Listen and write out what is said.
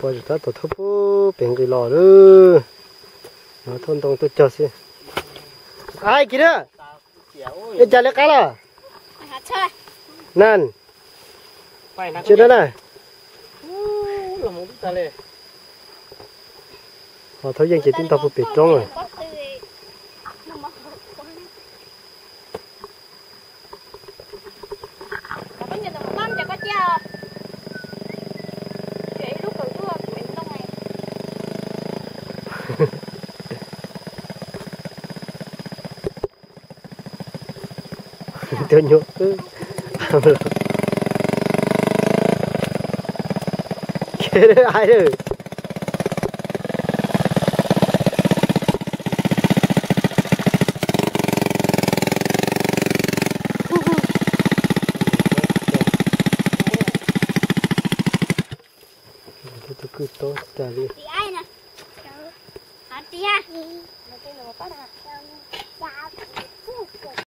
Ua tab tom thauj pem nqis los lawm. Thauj ntoo tuaj cog xwb. Ai kiag na, ua cas li qab los? Nan, tsis na na. Ho thauj yeej ces tib ntog puag pem roob lawm. Cov nyuam, ai, tus kwj tob tas li.